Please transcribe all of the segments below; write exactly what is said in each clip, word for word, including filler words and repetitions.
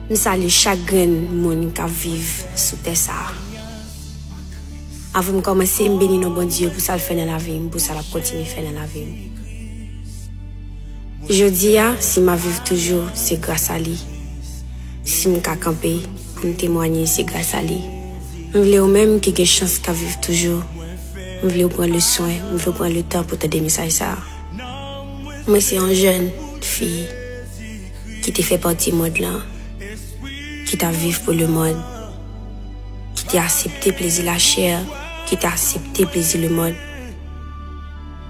M salye chak grenn moun k ap viv sou tè sa a. Avan m kòmanse, m beni non Bondye pou sa l fè nan lavi m, pou sa l ap kontinye fè nan lavi m. Jodi a, si m ap viv toujou, se gras a li. Si m ka kanpe pou m temwanye, se gras a li. M vle ou menm ki gen chans k ap viv toujou, m vle w pran le swen, m vle w pran le tan pou tande mesaj sa a. Mwen se yon jèn fi ki te fè pati mond lan, ki t ap viv pou lemonn, ki te aksepte plezi lachè, ki te aksepte plezi lemonn.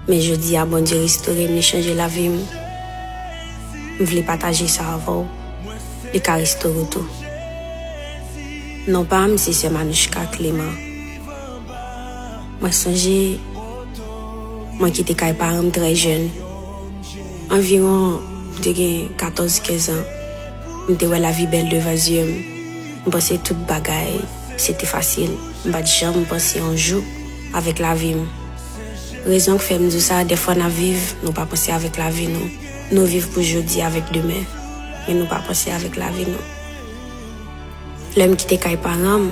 Men jodi a, Bondye restore m, li chanje lavi m. M vle pataje sa avè w. Li ka restore w tou. Non pa m, se sè Manouchka Clément. Mwen sonje, mwen kite kay paran m trè jèn. Anviwon, m te gen katòz, kenz an. M te wè lavi bèl devan zye m. M panse tout bagay, se te fasil. M pa t janm panse yon jou avèk lavi m. Rezon k fè m di w sa, dèfwa n ap viv, nou pa panse avèk lavi nou. Nou viv pou jodi avèk demen, men nou pa panse avèk lavi nou. Lè m kite kay paran m,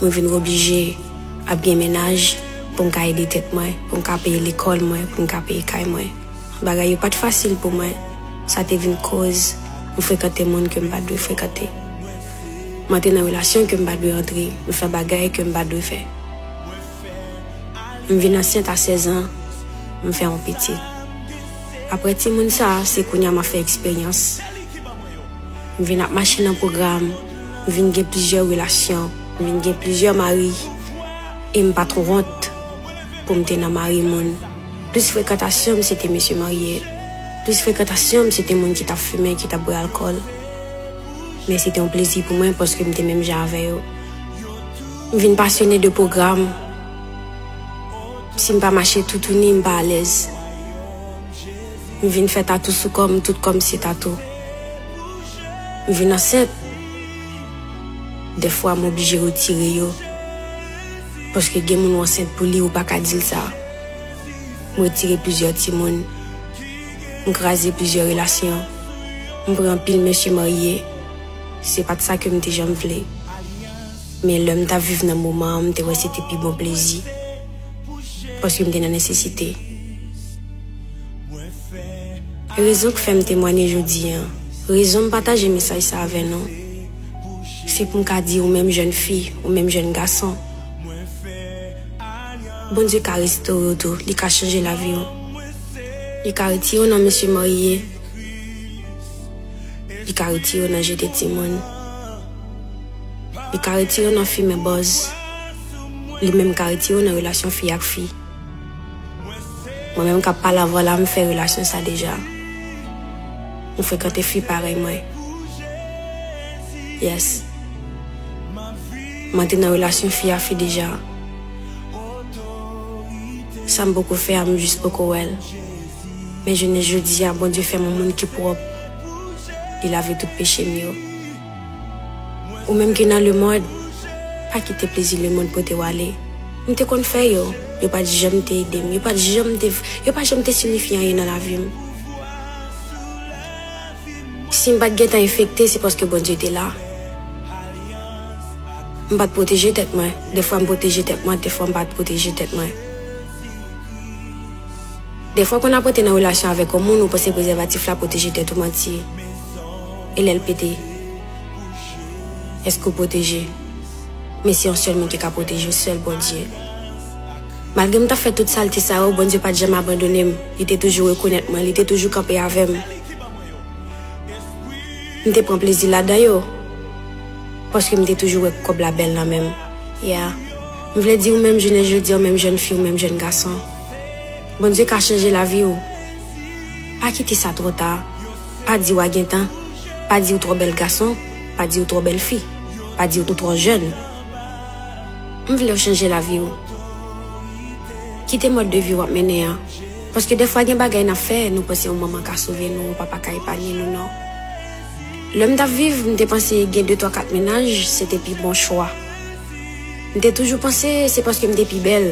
mwen vin oblije ap gen mennaj pou m ka ede tèt mwen, pou m ka peye lekòl mwen, pou m ka peye kay mwen. Bagay yo pa t fasil pou mwen. Sa te vin koz m frekante moun ke m pa t dwe frekante. M antre nan relasyon ke m pa t dwe antre. M fè bagay ke m pa t dwe fè. M vin ansent a sèz an, m fè yon pitit. Apre timoun sa a, se kounye a m ap fè eksperyans. M vin ap mache nan pwogram, m vin gen plizyè relasyon, m vin gen plizyè mari, e m pa t wont pou m te nan mari moun. Plis frekantasyon m, se te mesye marye. Plis frekantasyon m, se te moun ki t ap fimen, ki t ap bwè alkòl. Men se te yon plezi pou mwen paske m te menm jan avè yo. M vin pasyone de pwogram. Si m pa mache toutouni, m pa alèz. M vin fè tatou sou kò m, tout kò m se tatou. M vin ansent. Dèfwa, m oblije retire yo. Paske gen moun w ansent pou li, ou pa ka di l sa. M retire plizyè timoun. M kraze plizyè relasyon. M pran anpil mesye marye. Se pa t sa ke m te janm vle. Men lè m t ap viv nan moman an, m te wè se te pi bon plezi. Paske m te nan nesesite. Rezon k fè m temwanye jodi a, rezon m pataje mesaj sa avè nou, se pou m ka di ou menm jèn fi, ou menm jèn gason, Bondye ka restore w tou, li ka chanje lavi w. Li ka retire w nan mesye marye, li ka retire w nan jete timoun, li ka retire w nan fimen bòz, li menm ka retire w nan relasyon fi ak fi. Mwen menm k ap pale avè w la, m fè relasyon sa deja. M frekante fi parèy mwen. Yes. M antre nan relasyon fi a fi deja. Sa m poko fè a, m jis poko wè l. Men jounen jodi a, Bondye fè m yon moun ki pwòp. Li lave tout peche m yo. Ou menm ki nan lemonn, pa kite plezi lemonn pote w ale. M te konn fè yo, yo pa t janm te ede m, yo pa t janm te, yo pa janm te siyifi anyen nan lavi m. Si m pa t gentan enfekte, se paske Bondye te la. M pa t pwoteje tèt mwen. Dèfwa m pwoteje tèt mwen, dèfwa m pa t pwoteje tèt mwen. Dèfwa, kon ap rete nan relasyon avèk yon moun, ou panse prezèvatif la pwoteje tèt ou, manti. E lè l pete, èske w pwoteje? Men se yon sèl moun ki ka pwoteje w, sèl Bondye. Malgre m t ap fè tout salte sa yo, Bondye pa t janm abandone m. Li te toujou rekonèt mwen, li te toujou kanpe avè m. M te pran plezi ladan yo, paske m te toujou wè kòb la bèl nan men m. Yeah. M vle di ou menm jounen jodi a, ou menm jèn fi, ou menm jèn gason, Bondye ka chanje lavi w. Pa kite sa twò ta. Pa di w a gen tan. Pa di w twò bèl gason. Pa di w twò bèl fi. Pa di w twò jèn. M vle w chanje lavi w. Kite mòd de vi w ap mennen an. Paske dèfwa gen bagay n ap fè, nou panse yon manman ka sove nou, yon papa ka epanye nou, non. Lè m t ap viv, m te panse gen de, twa, kat mennaj, se te pi bon chwa. M te toujou panse se paske m te pi bèl,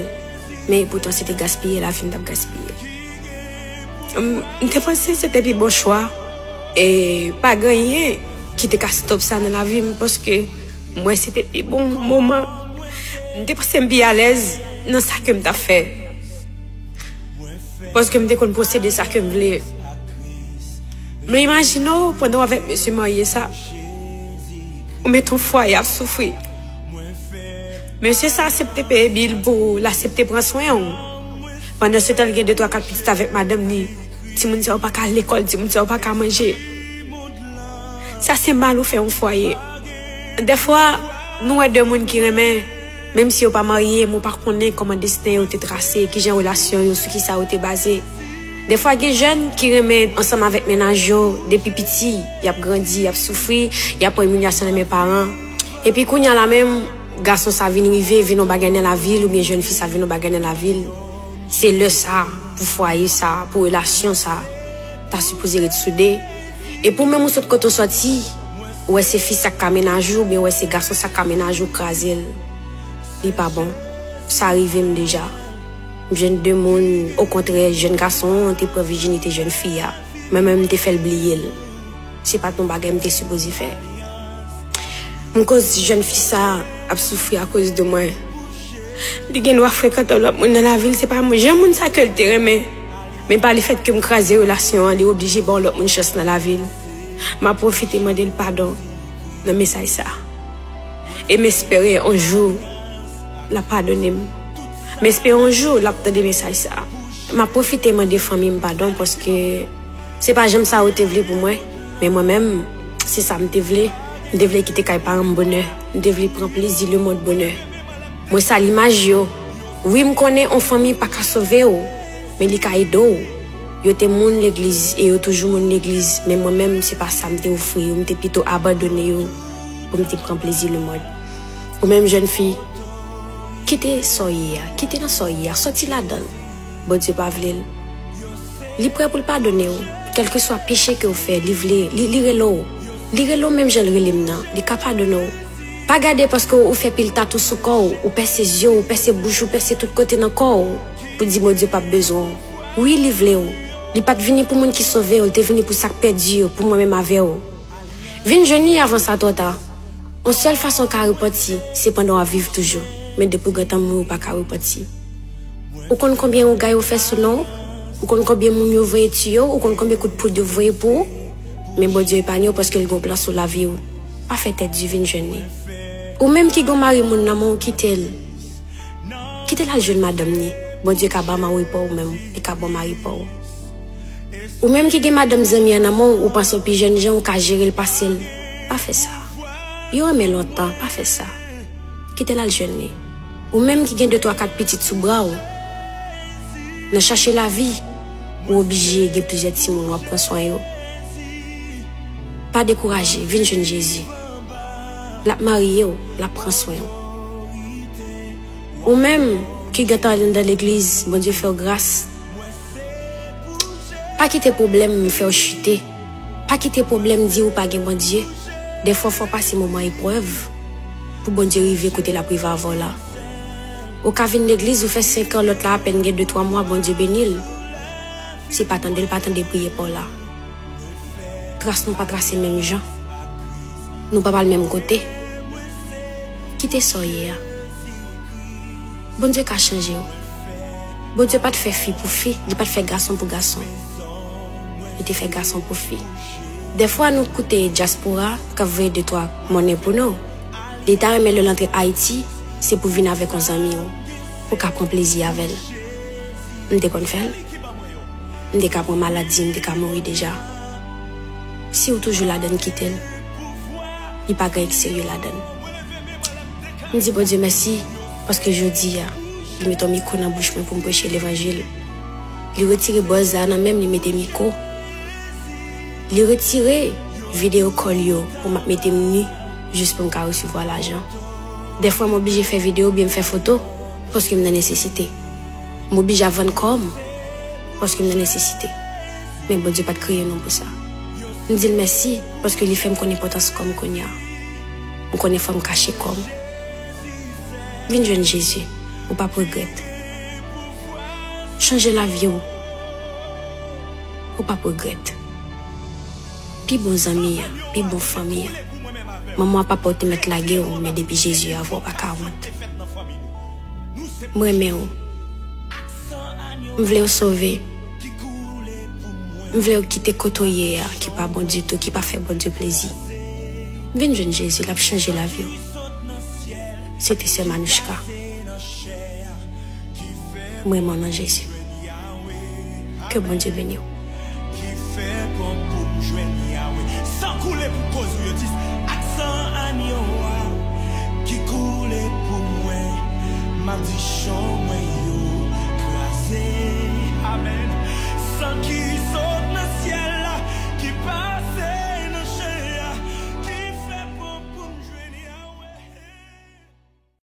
men epoutan se te gaspiye lavi m t ap gaspiye. M, m te panse se te pi bon chwa, e pa gen anyen ki te ka stop sa nan lavi m, paske m wè se te pi bon moman. M te panse m pi alèz nan sa ke m t ap fè. Paske m te konn posede sa ke m vle. Men imajine w, pandan w avèk mesye marye sa, ou met yon fwaye ap soufri. Mesye sa aksepte peye bil pou ou, l aksepte pran swen w. Pandan se tan, l gen de, twa, kat pitit avèk madanm li. Timoun sa yo pa ka al lekòl, timoun sa yo pa ka manje. Sa se mal ou fè yon fwaye. Dèfwa, nou wè de moun ki renmen, menm si yo pa marye, men w pa konnen kòman desten yo te trase, kijan relasyon yo, sou kisa yo te baze. Dèfwa, gen jèn ki renmen ansanm avèk mennaj yo, depi piti, y ap grandi, y ap soufri, y ap pran imilyasyon nan men paran. Epi kounye a la menm, gason sa vin rive, vin yon bagay nan lavi l, oubyen jèn fi sa vin yon bagay nan lavi l. Se lè sa, pou fwaye sa, pou relasyon sa, ta sipoze ret soude. E pou menm ou sot kote w sòti, ou wè se fi sa k ka mennaj ou, oubyen ou wè se gason sa k ka mennaj ou, kraze l. Li pa bon. Sa rive m deja. M jwenn de moun, okontrè, jèn gason an te pran vijinite jèn fi a. Mwen menm, m te fè l bliye l. Se pa t yon bagay m te sipoze fè. M koz jèn fi sa ap soufri akoz de mwen. Li gen dwa frekante yon lòt moun nan lavi l, se pa mwen. Jan moun sa ke l te renmen. Men pa lefèt ke m kraze relasyon an, li oblije ba yon lòt moun chans nan lavi l. M ap pwofite mande l padon nan mesaj sa. E m espere yon jou l ap padone m. M espere yon jou l ap tande mesaj sa. M ap pwofite mande fanmi m padon paske se pa janm sa yo te vle pou mwen. Men mwen menm, se sa m te vle. M te vle kite kay paran m bonè. M te vle pran plezi lemonn bonè. Mwen sa limaj yo. Wi, m konnen yon fanmi pa ka sove w, men li ka ede w. Yo te moun legliz e yo toujou moun legliz, men mwen menm, se pa sa m te ofri yo. M te pito abandone yo pou m te pran plezi lemonn. Ou menm jèn fi, kite sa w ye a, kite nan sa w ye a, sòti ladan l. Bondye pa vle l. Li prè pou l padone w. Kèlkeswa peche ke w fè, li vle, li, li rele w. Li rele w menm jan l rele m nan. Li ka padone w. Pa gade paske w fè pil tatou sou kò w, ou pèse zye w, ou pèse bouch ou, pèse tout kote nan kò w, pou di Bondye p ap bezwen w. Wi, li vle w. Li pa t vini pou moun ki sove yo, l te vini pou sa k pèdi yo, pou mwen menm avè w. Vin jwenn li avan sa twò ta. Yon sèl fason w ka repanti, se pandan w ap viv toujou. Men depi w gentan mouri, w pa ka repanti. Ou konn konbyen ouga yo fè sou non w? Ou konn konbyen moun yo voye tiye w? Ou konn konbyen kout poud yo voye pou ou? Men Bondye epanye w paske l gen yon plan sou lavi w. Pa fè tèt di, vin jwenn li. Ou menm ki gen yon mari moun nan men w, kite l. Kite l al jwenn madanm li. Bondye ka ba mari pa w menm, li ka ba w mari pa w. Ou menm ki gen madanm zanmi an nan men w, ou panse w pi jèn jan, ou ka jere l pase l. Pa fè sa. Yo renmen lontan, pa fè sa. Kite l al jwenn li. Ou menm ki gen de, twa, kat pitit sou bra w, nan chache lavi, ou oblije gen plizyè timoun w ap pran swen yo. Pa dekouraje, vin jwenn Jezi. L ap marye w, l ap pran swen w. Ou menm ki gentan al anndan legliz, Bondye fè w gras. Pa kite pwoblèm fè w chite. Pa kite pwoblèm di w pa gen Bondye. Dèfwa fò w pase moman eprèv pou Bondye rive kote l ap rive avè w la. Ou ka vin legliz, ou fè senk an, lòt la apèn gen de, twa mwa, Bondye beni l. Si pa tande l, pa tande priyè pa w la. Tras nou pa trase menm jan. Nou pa pral menm kote. Kite sa w ye a. Bondye ka chanje w. Bondye pa t fè fi pou fi, li pa t fè gason pou gason. Li te fè gason pou fi. Dèfwa nou koute dyaspora k ap voye de, twa monnen pou nou. Li ta renmen lè l antre Ayiti, se pou vin avèk yon zanmi w, pou w ka pran plezi avè l. M te konn fè l. M te ka pran maladi, m te ka mouri deja. Si w toujou ladann, kite l. Li pa gen anyen ki serye ladann. M di Bondye mèsi, paske jodi a, li mete yon mikwo nan bouch mwen pou m preche levanjil. Li retire bòz la nan men m, li mete mikwo. Li retire videyo kòl yo pou m ap mete m ni, jis pou m ka resevwa lajan. Dèfwa m oblije fè videyo oubyen m fè foto, paske m nan nesesite. M oblije ap vann kò m, paske m nan nesesite. Men Bondye pa t kreye nou pou sa. M di l mèsi, paske li fè m konn enpòtans kò m kounye a. M konnen fò m kache kò m. Vin jwenn Jezi, ou p ap regrèt. Chanje lavi w, ou p ap regrèt. Pi bon zanmi an, pi bon fanmi an. Manman w, papa w te mèt lage w, men depi Jezi avè w, pa ka wont. M renmen w. M vle w sove. M vle w kite kote w ye a, ki pa bon ditou, ki pa fè Bondye plezi. Vin jwenn Jezi, l ap chanje lavi w. Se te sè Manouchka. M renmen w nan Jezi. Ke Bondye beni w. Ki fè bon pou m jwenn Yawe. San koule pou koz ou yo di, ak san anyo a ki koule pou mwen. M ap di chan mwen